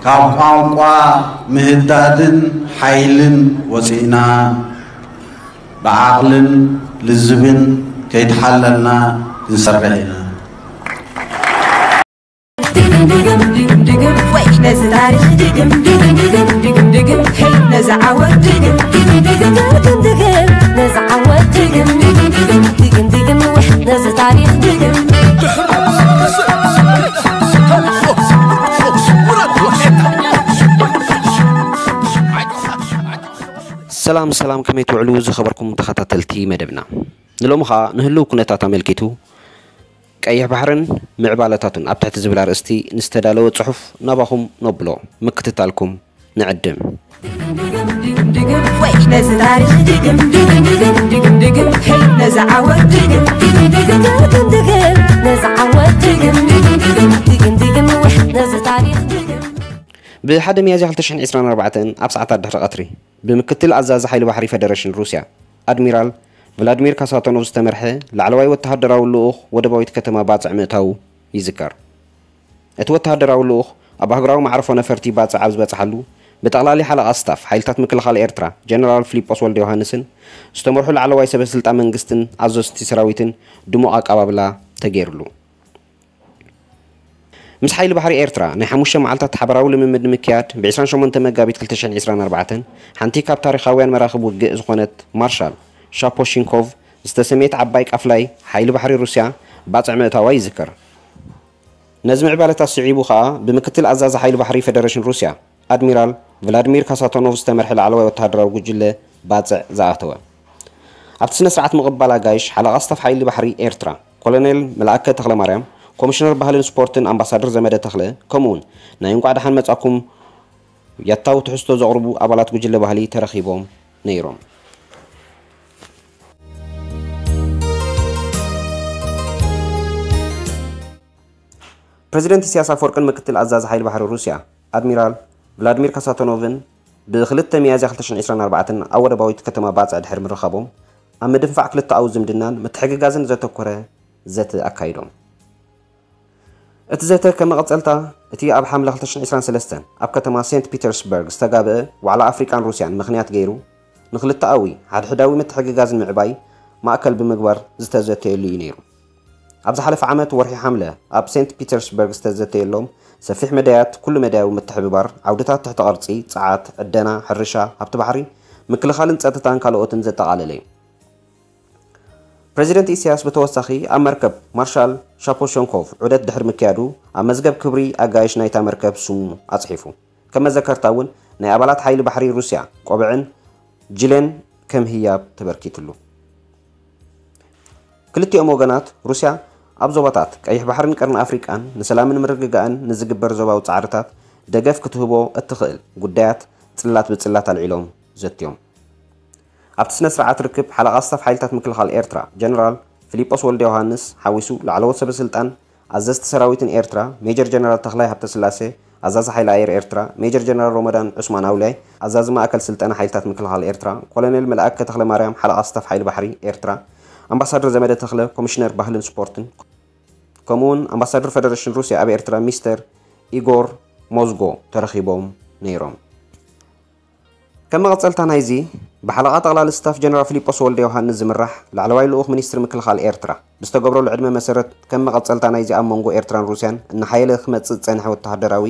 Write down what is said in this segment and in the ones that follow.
ካብ ቋንቋ ምህዳድን ሓይልን ወፂእና ብዓቕልን ልዝብን ከይተሓለልና ክንሰርሕ ኢና። ድግም ድግም ድግም ድግም ወይ ነዚ ታሪኽ ድግም ድግም ድግም ድግም ድግም ሄይ ነዚ ዓወት ድግም ድግም ድግም ድግም ድግም ነዚ ዓወት ድግም ድግም ድግም ድግም ድግም ወይ ነዚ ታሪኽ ድግም ሰላም ሰላም፣ ከመይ ትውዕሉ ዝኸበርኩም ተኸታተልቲ መደብና? ንሎሚ ኸኣ ንህልው ኩነታት ኣመልኪቱ ቀይሕ ባሕርን ምዕባለታቱን ኣብ ትሕቲ ዝብል ኣርእስቲ ንዝተዳለወ ጽሑፍ ናባኹም ነብሎ። ምክትታልኩም ንዕድም። ወይ ነዚ ታሪኽ ድግም ድግም ድግም ድግም ድግም ሄይ ነዚ ዓወት ድግም ድግም ድግም ድግም ድግም ነዚ ዓወት ድግም ድግም ድግም ድግም ድግም ወይ ነዚ ታሪኽ ድግም ብሓደ ሚያዝያ ክልተ ሽሕን ዕስራን ኣርባዕተን ኣብ ሰዓታት ድሕሪ ቀትሪ ብምክትል ኣዛዚ ሓይሊ ባሕሪ ፈደረሽን ሩስያ ኣድሚራል ቭላድሚር ካሳቶኖቭ ዝተመርሐ ላዕለዋይ ወተሃደራዊ ልኡኽ ወደባዊት ከተማ ባጽዕ ምእታዉ ይዝከር። እቲ ወተሃደራዊ ልኡኽ ኣብ ኣህጉራዊ መዕርፎ ነፈርቲ ባጽዕ ኣብ ዝበጽሓሉ ብጠቕላሊ ሓለቓ ስታፍ ሓይልታት ምክልኻል ኤርትራ ጀነራል ፊሊጶስ ወልደ ዮሃንስን ዝተመርሑ ላዕለዋይ ሰበ ስልጣን መንግስትን ኣዘዝቲ ሰራዊትን ድሙቕ ኣቀባብላ ተገይርሉ። ምስ ሓይሊ ባሕሪ ኤርትራ ናይ ሓሙሽተ መዓልታት ሓበራዊ ልምምድ ንምክያድ ብ ዕስራን ሸሞንተን መጋቢት ክልተ ሽሕን ዕስራን ኣርባዕተን ሓንቲ ካብ ታሪኻውያን መራኽብ ውግእ ዝኾነት ማርሻል ሻፖሺንኮቭ ዝተሰመየት ዓባይ ቃፍላይ ሓይሊ ባሕሪ ሩስያ ባጽዕ ምእታዋ ይዝከር። ነዚ ምዕባለታት ስዒቡ ኸኣ ብምክትል ኣዛዚ ሓይሊ ባሕሪ ፈደረሽን ሩስያ ኣድሚራል ቭላድሚር ካሳቶኖቭ ዝተመርሐ ላዕለዋይ ወተሃደራዊ ጉጅለ ባጽዕ ዝኣተወ። ኣብቲ ስነ ስርዓት ምቕባል ኣጋይሽ ሓለቓ ስታፍ ሓይሊ ባሕሪ ኤርትራ ኮሎኔል መልኣከ ተኽለማርያም፣ ኮሚሽነር ባህልን ስፖርትን ኣምባሳደር ዘመደ ተኽለ ከምኡውን ናይ እንቋዕ ደሓን መጻኩም ያታዊ ትሕዝቶ ዘቕርቡ ኣባላት ጉጅለ ባህሊ ተረኺቦም ነይሮም። ፕረዚደንት ኢሳያስ ኣፈወርቅን ምክትል ኣዛዚ ሓይሊ ባሕሪ ሩስያ ኣድሚራል ቭላድሚር ካሳቶኖቭን ብ ክልተ ሚያዝያ ክልተ ሽሕን ዕስራን ኣርባዕተን ኣብ ወደባዊት ከተማ ባጽዕ ድሕሪ ምርኻቦም ኣብ ምድንፋዕ ክልተኣዊ ዝምድናን ምትሕግጋዝን ዘተኮረ ዘተ ኣካይዶም። እቲ ዘተ ከም መቐጸልታ እቲ ኣብ ሓምለ ክልተ ሽሕን ዕስራን ሰለስተን ኣብ ከተማ ሴንት ፒተርስበርግ ዝተጋብአ ዋዕላ ኣፍሪቃን ሩስያን ምኽንያት ገይሩ ንክልተኣዊ ሓድሕዳዊ ምትሕግጋዝ ንምዕባይ ማእከል ብምግባር ዝተዘተየሉ እዩ ነይሩ። ኣብ ዝሓለፈ ዓመት ወርሒ ሓምለ ኣብ ሴንት ፒተርስበርግ ዝተዘተየሎም ሰፊሕ መዳያት ኩሉ መዳያዊ ምትሕብባር ዓውድታት ትሕተ ቅርጺ፣ ጸዓት፣ ዕደና፣ ሕርሻ፣ ሃብቲ ባሕሪ፣ ምክልኻልን ጸጥታን ካልኦትን ዘጠቓለለ እዩ። ፕረዚደንት ኢሳያስ ብተወሳኺ ኣብ መርከብ ማርሻል ሻፖሸንኮቭ ዑደት ድሕሪ ምክያዱ ኣብ መዝገብ ክብሪ ኣጋይሽ ናይታ መርከብ ስሙ ኣጽሒፉ። ከም መዘከርታ እውን ናይ ኣባላት ሓይሊ ባሕሪ ሩስያ ቆብዕን ጅሌን ከም ህያብ ተበርኪትሉ። ክልቲኦም ወገናት ሩስያ ኣብ ዞባታት ቀይሕ ባሕርን ቀርኒ ኣፍሪቃን ንሰላምን ምርግጋእን ንዝግበር ዞባዊ ጻዕርታት ደገፍ ክትህቦ እትኽእል ጉዳያት ጽላት ብጽላት ኣልዒሎም ዘትዮም። ኣብቲ ስነ ስርዓት ርክብ ሓለቓ ስታፍ ሓይልታት ምክልኻል ኤርትራ ጀነራል ፊሊጶስ ወልደ ዮሃንስ ሓዊሱ ላዕለዎት ሰበ ስልጣን ኣዘዝቲ ሰራዊትን ኤርትራ ሜጀር ጀነራል ተኽላይ ሃብተስላሴ ኣዛዚ ሓይሊ ኣየር ኤርትራ፣ ሜጀር ጀነራል ሮመዳን ዑስማን ኣውላይ ኣዛዚ ማእከል ስልጠና ሓይልታት ምክልኻል ኤርትራ፣ ኮሎኔል መልኣከ ተኽለማርያም ሓለቓ ስታፍ ሓይሊ ባሕሪ ኤርትራ፣ ኣምባሳደር ዘመደ ተኽለ ኮሚሽነር ባህልን ስፖርትን ከምኡውን ኣምባሳደር ፈደረሽን ሩስያ ኣብ ኤርትራ ሚስተር ኢጎር ሞዝጎ ተረኺቦም ነይሮም። ከም መቐጸልታ ናይዚ ብሓለቓ ጠቕላሊ ስታፍ ጀነራል ፊሊጶስ ወልደ ዮሃንስ ዝምራሕ ላዕለዋይ ልኡኽ ሚኒስትሪ ምክልኻል ኤርትራ ብዝተገብረሉ ዕድመ መሰረት ከም መቐጸልታ ናይዚ ኣብ መንጎ ኤርትራን ሩስያን እናሓየለ ክመጽእ ዝጸንሐ ወተሃደራዊ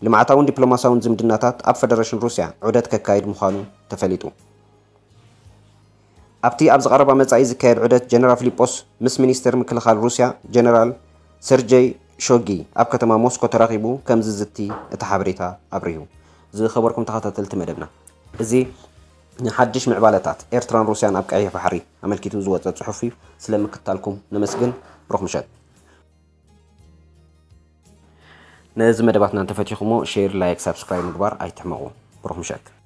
ልምዓታውን ዲፕሎማስያውን ዝምድናታት ኣብ ፈደረሽን ሩስያ ዑደት ከካይድ ምዃኑ ተፈሊጡ። ኣብቲ ኣብዚ ቀረባ መጻኢ ዝካየድ ዑደት ጀነራል ፊሊጶስ ምስ ሚኒስተር ምክልኻል ሩስያ ጀነራል ሰርጀይ ሾጊ ኣብ ከተማ ሞስኮ ተራኺቡ ከም ዝዝቲ እቲ ሓበሬታ ኣብሪሁ። ዝኸበርኩም ተኸታተልቲ መደብና፣ እዚ ንሓድሽ ምዕባለታት ኤርትራን ሩስያን ኣብ ቀይሕ ባሕሪ ኣመልኪቱ ዝወጸ ጽሑፍ እዩ። ስለ ምክትታልኩም ነመስግን። ብሩኽ ምሸት። ነዚ መደባትና እንተፈቲኹሞ ሼር፣ ላይክ፣ ሳብስክራይብ ምግባር ኣይትሕመቑ። ብሩኽ ምሸት።